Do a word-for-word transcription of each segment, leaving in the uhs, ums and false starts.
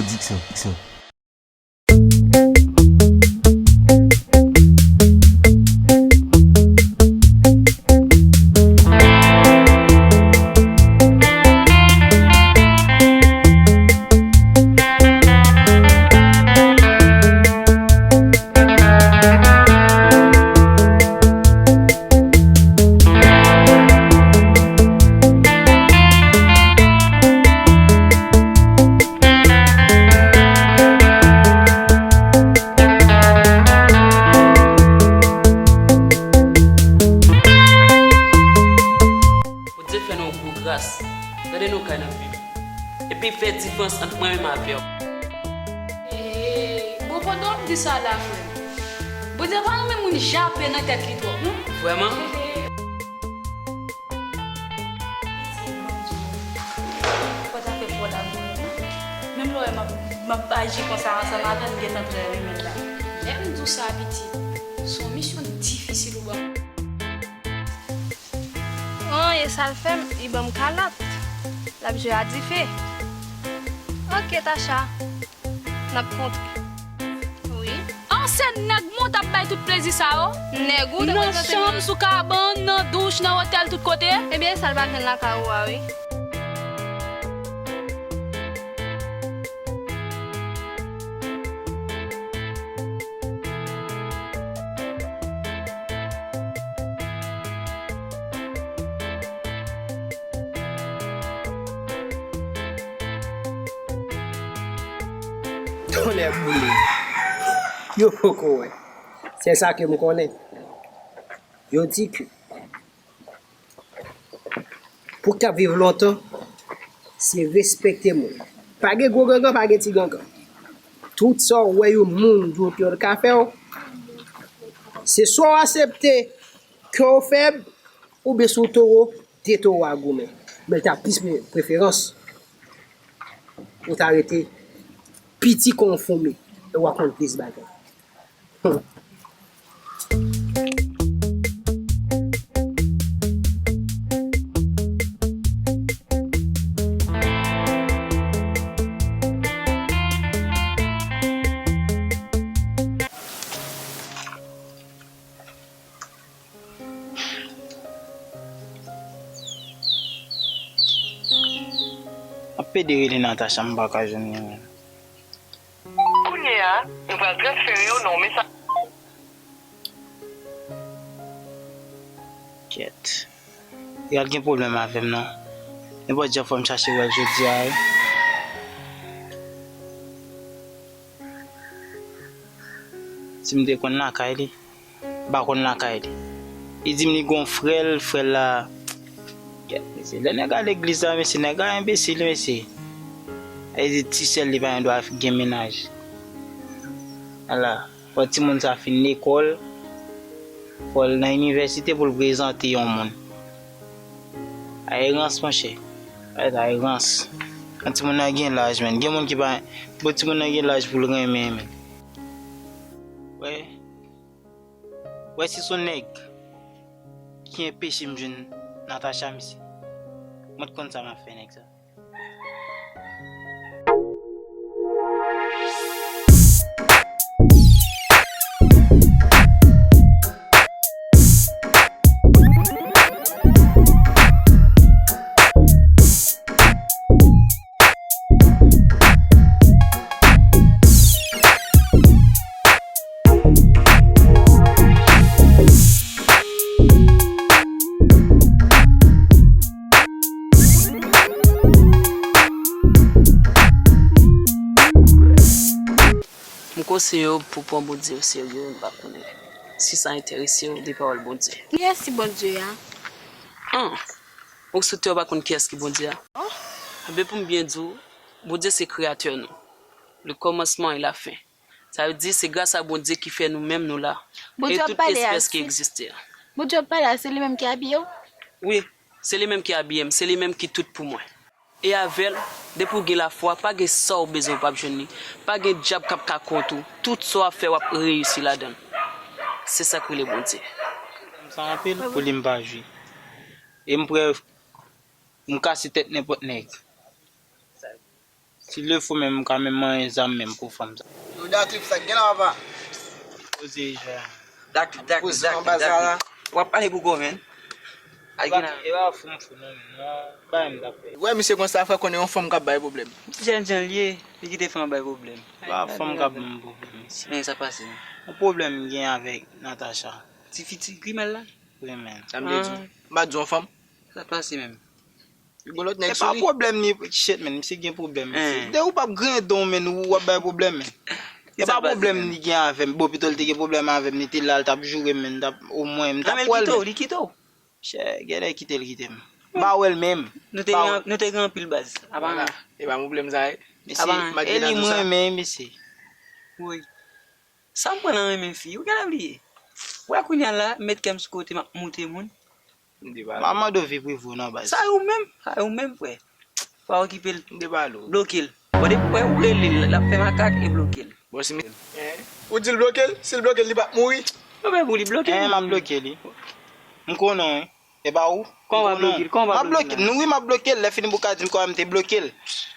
Diksyon, diksyon. Bondye fè nou yon gwo gras. Gade nou kay n ap viv. Epi fè diferans ant mwen menm avè w. Ee, bon, pandan w ap di sa la, frè m, Bondye pa renmen moun jape nan tèt li twòp, non. Vrèman? Fò ta fè fò laboure, non. Menm lè w wè m ap, m ap aji konsa ansanm avè l, m gentan trè renmen l la. Lè m di w sa, pitit, se yon misyon difisil ou ban m. An, e sa l fè m, li ban m kalòt. L ap jwe a dife. Oke, Tacha. N ap kontre. Wi. An, se nèg mwen w t ap bay tout plezi sa yo? Nèg ou te nan chanm, sou kabann, nan douch, nan otèl, tout kote? Ebyen, e sa l pa jwenn lakay ou a, wi. Tonnè boule. Yo poko wè. Sèl sa ke m konnen. Yo di ke pou w ka viv lontan, se respekte moun. Pa gen gwo gangan, pa gen ti gangan. Tout sa w wè yon moun di w ke l ka fè w, se swa w aksepte ke w fèb, oubyen si w towo, de towo a goumen. Men l ta plis pre-, preferans ou ta rete piti kon yon foumi, e w a konn plis bagay. M ap pede rele Natacha, m pa ka jwenn li menm. Kounye a, nou pral transfere w nan yon mesaj. Kèt. Li pral gen pwoblèm avè m non. Nenpòt jan fò m chache wè l jodi a wi. Si m te konn lakay li. M pa konn lakay li. Li di m li gon frè l, frè l la. Kèt, mesye. Lè nèg al legliz la, mesye, nèg la enbesil, mesye. Sa vle di ti sè l li pa gen dwa gen mennaj. Ala, fò timoun sa fin lekòl, fò l nan inivèsite pou l prezante yon moun. Ay rans, monchè. Ay, ay rans. Yon timoun nan gen laj, menn. Gen moun ki pa, bon, timoun nan gen laj pou l renmen, menn. Wè. Wè si se yon nèg ki enpeche m jwenn Natacha, misye. Mwen t konn sa m ap fè nèg sa. M konseye w pou pran Bondye o serye, m pa konnen si sa enterese w de pawòl Bondye. Kiyès ki Bondye a? An, ou sou tè w pa konn kiyès ki Bondye a? Non. Enben, pou m byen di w, Bondye se Kreyatè nou, le kòmansman e la fen. Sa vle di, se gras a Bondye ki fè nou menm nou la, e tout espès ki egziste a. Bondye w ap pale a, se li menm ki abiye w? Wi, se li menm ki abiye m, se li menm ki tout pou mwen. E avè l, depi w gen lafwa, pa gen sa w bezwen w p ap jwenn li. Pa gen dyab k ap ka kont ou. Tout sa w ap fè, w ap reyisi ladan l. Se sa k rele Bondye. M sa anpil, pou li m pa jwi. E m prè pou m kase tèt nenpòt nèg. Si l fou menm, m ka menm manyen zam menm pou fanm sa. Yo, Dark Clip, sa k gen la, papa? Poze, jè. Dark Clip, Dark Clip, Poze Dark Clip, anba Dark Clip. Zara. W ap pale pou kò, menn. Ay, gen la. E pa fou m fou non, menn. Non, bay m t ap fè. Wè, misye konsa, fè konnen yon fanm k ap bay pwoblèm. Jèn jan l ye, li kite fanm bay pwoblèm. Pa fanm k ap ban m pwoblèm, mesye. Men sa pase. Yon pwoblèm m gen avèk Natacha. Ti fi, ti grimèl la? Wi, menn. Sa m te di w. Ah. M pa di w yon fanm. Sa pase menm. Li gon lòt nèg sou li. E pa pwoblèm ni, shit, menn, misye gen pwoblèm, mesye. Depi w p ap griyen dan w, menn, ou w ap bay pwoblèm, menn. E pa pwoblèm li gen avè m. Bon, pito l te gen pwoblèm avè m, li te la, l t ap joure m, menn, m t ap, omwen, m t ap wè l, menn. Li kite w, li kite w. Chè, genlè kite l kite m. M pa wè l menm. Nou te gen, nou te gen anpil baz. Apa anyen. E pa pwoblèm sa ye. Mesye, e li m renmen, mesye. Wi. Sa m pran nan renmen fi, ou genlè bliye. Wè kounye a la, m met kè m sou kote, m ap moute moun. M pa mande w vi prive w non, baz. Sa yo menm, sa yo menm, frè. Pa okipe l. M te pale w. Bloke l. Bon, depi w wè ou rele l, l ap fè makak e bloke l. Bon, si m... Ou di l bloke l? Si l bloke l, li p ap mouri? Yo, men pou li bloke l. Eh, m ap bloke li. M konnen w, wi. E pa ou? Kòman w ap bloke l? Kòman w ap bloke l? M ap bloke l. Nou, wi, m ap bloke l. Lè fini pou ka di m kòman m te bloke l.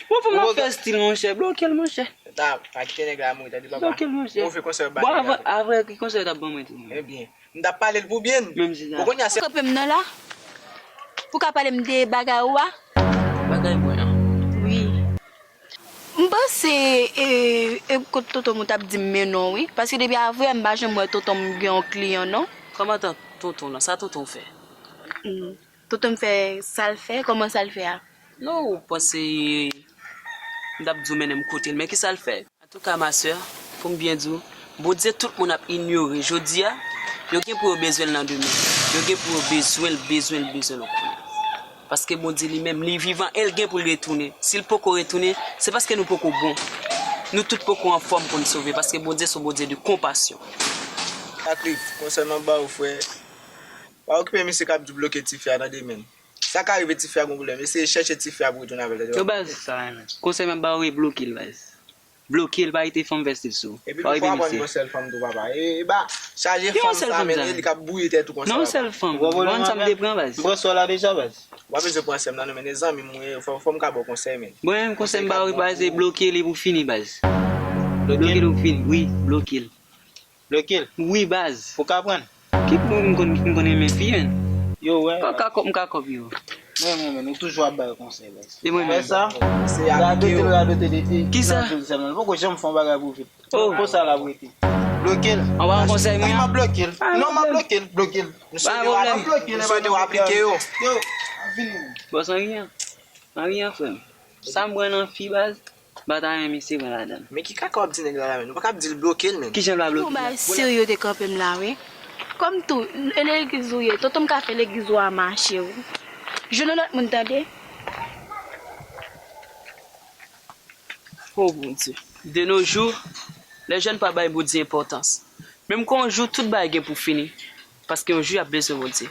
Bon, pou m ap fè stil, monchè. Bloke l, monchè. Ta, pa kite nèg la mouri, tande papa. Bloke l, monchè. Move konsèy w ba nèg la. Bon, avè, avè ki konsèy w t ap ban mwen tou? Ebyen, m t ap pale l pou byen. Menm si sa. Ou konnen se... Kanpe m nan la. Pou ka pale m de bagay ou a. Bagay mwen an. Wi. M panse, e, e kot tonton m ou t ap di m men non wi. Paske depi avè m pa janm wè tonton m gen yon kliyan non. Kòman tan tonton lan? Sa tonton w fè? Hmm. Tonton m fè sa l fè, kòman sa l fè a? Non, ou panse m t ap di w mennen m kote l, men ki sa l fè? Antouka, ma sè, pou m byen di w, Bondye tout moun ap inyore jodi a, yo gen pou yo bezwen l nan demen. Yo gen pou yo bezwen l, bezwen l, bezwen l kounye a. Paske Bondye li menm, li vivan e l gen pou l retounen. Si l poko retounen, se paske nou poko bon. Nou tout poko anfòm pou n sove, paske Bondye se yon Bondye de konpasyon. Dark Clip, konsèy m ap ba w, frè, pa okipe misye k ap di w bloke tifi a, tande, menn. Sa ka rive tifi a gon pwoblèm, eseye chèche tifi a pou retounen avè l, tande. Yo, baz, konsèy m ap ba w, e bloke l, baz. Bloke l, pa kite fanm fè stil sou ou. Epi tou, fò w aprann gon sèl fanm tou, papa. E, e ba, chaje fanm sa, men li k ap bouyi tèt ou konsa, papa. Non, sèl fanm. Ou konprann sa m te pran, baz? M pran sò la deja, baz. W ap bezwen pran sè m nan, non, men e zanmi m, wi, fò, fò m ka ba w konsèy, men. Bon, konsèy m ba w, baz, se bloke li pou fini, baz. Bloke li pou fini, wi, bloke l. Bloke l. Wi, baz. Ou ka pran. Ki pou m konn, m konn renmen fi, menn. Yo, wè. Ou ka kòb, m ka kòb yo. Mwen, mwen, mwen, nou toujou ap bay konsèy, baz. E mwen menm? Fè sa. Radote l, radote l, epi... Kisa? Li poko janm fè yon bagay pou vit. Oh. Konsa l ap rete. Bloke l. Ou pa yon konsèy mwen an? M ap bloke l. Non, m ap bloke l, bloke l. M swete w aplike yo. Yo, vini. Bon, san riyan. San riyan, frè m. Sa m pran nan fi, baz. M pa ta renmen misye pran ladan l. Men ki kaka w ap di nèg la la, menn? Ou pa ka ap di l bloke l, menn. Kijan l pa bloke l? Yon bagay serye te kanpe m la, wi. Kòm tou, e legliz ou ye, tonton m ka fè legliz ou a mache, wi. Jwenn yon lòt moun, tande. Oh, Bondye. De nos jours, les jeunes pa bay Bondye enpòtans. Menm kon yon jou, tout bagay gen pou fini. Paske yon jou, y ap bezwen Bondye.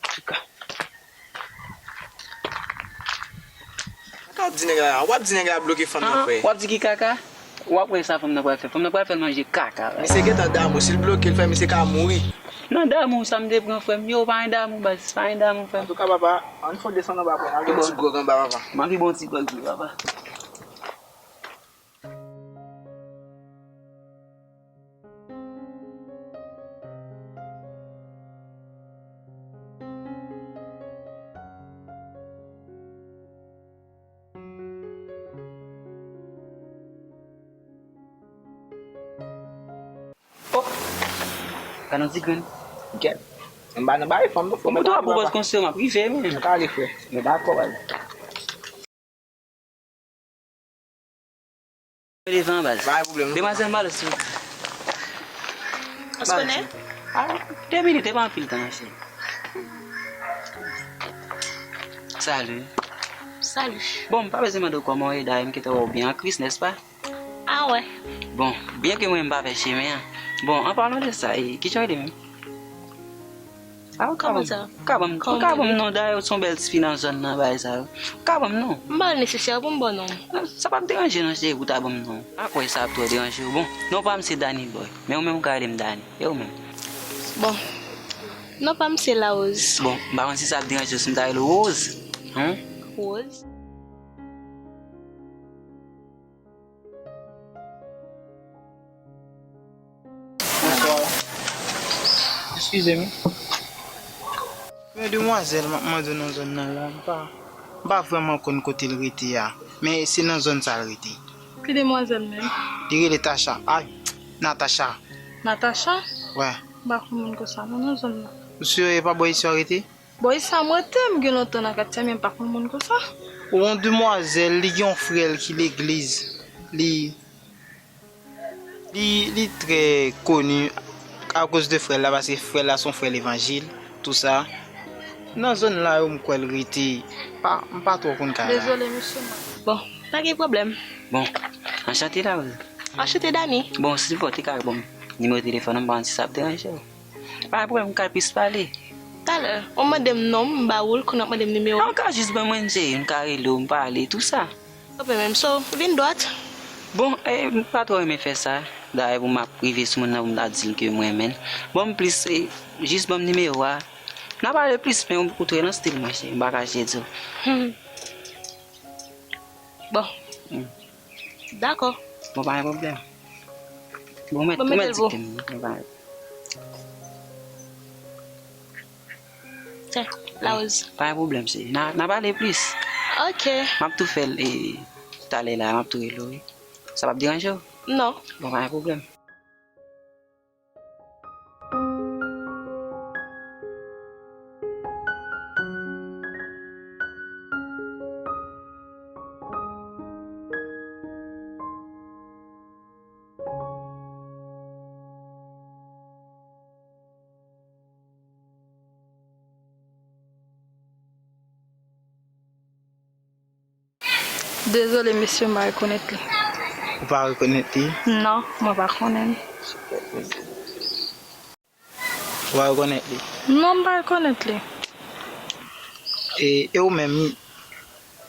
Antouka. Kaka w ap di nèg la, w ap di nèg la bloke fanm nan, frè. W ap di ki kaka? W ap wè sa fanm nan pral fè. Fanm nan pral fè l manje kaka, baz. Misye gentan damou, si l bloke l, frè, misye ka mouri. Nan damou, sa m te pran, frè m. Yo, pa gen damou, baz. Pa gen damou, frè m. Antouka, papa, ann fon desann anba, frè. N a gen yon ti gwòg anba, papa. M a gen bon ti gwòg tou, papa. Oh! Gad yon ti grenn. Gèt. M pa nan bay fanm non, fò mwen ta pran pou bòs konsèy, m ap rive, men. M ka ale, frè. Men dakò, baz. Devan, baz. Pa gen pwoblèm, non. Demwazèl Malos, wi. Ou konnen? Ah, de minit, e pa anpil tan, cheri. Salut. Salut. Bon, m pa bezwen mande w kòman w ye, dayè m gentan wè w byen an Kris, nèspa? Ah, wè. Bon, byen ke mwen m pa fè chemen an. Bon, an palan de sa, e, kijan w rele menm? Ah, ou ka ban m, ou ka ban m, ou ka ban m non, dayè ou se yon bèl tifi nan zòn nan, bagay sa yo. Ou ka ban m non. M pa nesesè pou m ba w non. Non, sa p ap deranje non, cheri, pou w ta ban m non. M pa kwè sa ap twò deranje w. Bon, non pa m se Danny Boy. Men ou menm ou ka rele m Danny. E ou menm? Bon, non pa m se La Rose. Bon, m pa konn si sa ap deranje w si m ta rele w Rose. Hen? Rose. Eskize m. Yon demwazèl m ap mande w nan zòn nan la, m pa, m pa vrèman konn kote l rete a, men se nan zòn sa l rete. Ki demwazèl menm? Li rele Tacha. Ay, Natacha. Natacha? Wè. M pa konn moun konsa non nan zòn nan. Ou si e pa bò isi w rete? Bò isi a m rete, m gen lontan nan katye a, men m pa konn moun konsa. Ou yon demwazèl, li gen yon frè l ki legliz. Li Li, li trè koni akoz de frè l la, paske frè l la se yon frè levanjil, tou sa. Nan zòn la yo m kwè l rete, pa, m pa twò konn kay la. Dezole, mesye, m... Bon, pa gen pwoblèm. Bon, anchante, Larose. Anchante, Dani. Bon, silvouplè, ou te ka ban m nimewo telefòn ou, m pa konn si sa ap deranje w. Pa gen pwoblèm, m ka plis pale. Talè, ou mande m non m, m ba ou l, kounye a w ap mande m nimewo. Non, ou ka jis ban mwen, m cheri, m ka rele w, m pale, tou sa. Oke, menm so, vin dwat. Bon, eh, m pa twò renmen fè sa. Dayè, pou m ap rive sou moun nan, pou m ta di l ke m renmen l. Bon, m plis, eh, jis ban m nimewo a. N a pale plis, men ou, ou trè nan stil mwen, cheri. M pa ka cheri di w. Hmm. Bon. Hmm. Dakò. Bon, pa gen pwoblèm. Bon, mèt, bon, mèt di ke m, bon, pa gen. Tè, Larose. Pa gen pwoblèm, cheri. N a, n a pale plis. Oke. M ap tou fè l, e, talè la, m ap tou rele w, wi. Sa p ap deranje w? Non. Bon, pa gen pwoblèm. Dezole, mesye, m pa rekonèt li. Ou pa rekonèt li? Non, mwen pa konnen l. Ou pa rekonèt li? Non, m pa rekonèt li. E, e ou menm,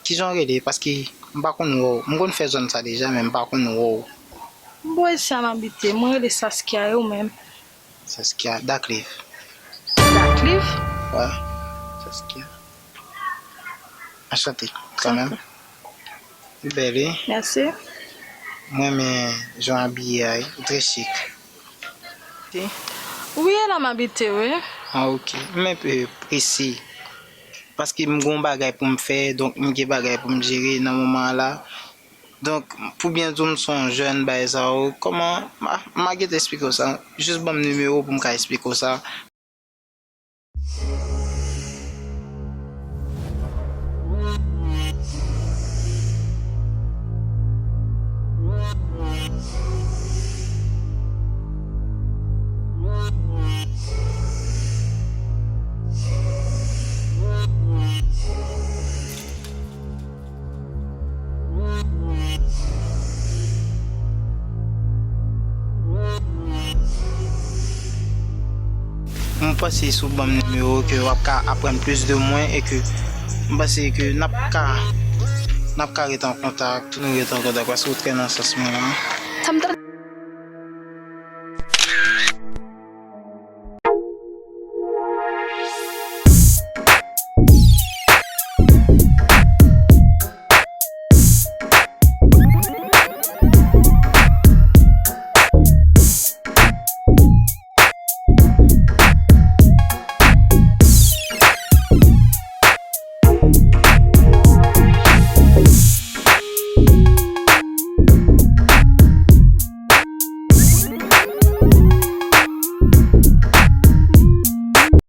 kijan w rele? Paske m pa konn wè w. M konn fè zòn sa deja, men m pa konn wè w. Bò isi a m abite, mwen rele Saskia, e ou menm? Saskia, Dark Live. Dark Live? Wè, Saskia. Anchante, kanmenm. Ou bèl, wi. Mèsi. Mwen renmen jan w abiye a, wi. Ou trè chik. Wi, e la m abite, wi. Ah, ok. M enpe prese. Paske m gen yon bagay pou m fè, donk m gen bagay pou m jere nan moman an la. Donk, pou byen di w, m se yon jèn, bagay sa yo. Kòman, m a, m a gentan esplike w sa. Jis ban m nimewo w pou m ka esplike w sa. M panse si w ban m nimewo ke w ap ka aprann plis de mwen e ke m panse ke n ap ka, n ap ka ret an kontak, tou nou ret an kontak paske w trè nan sans mwen an. Sa m ta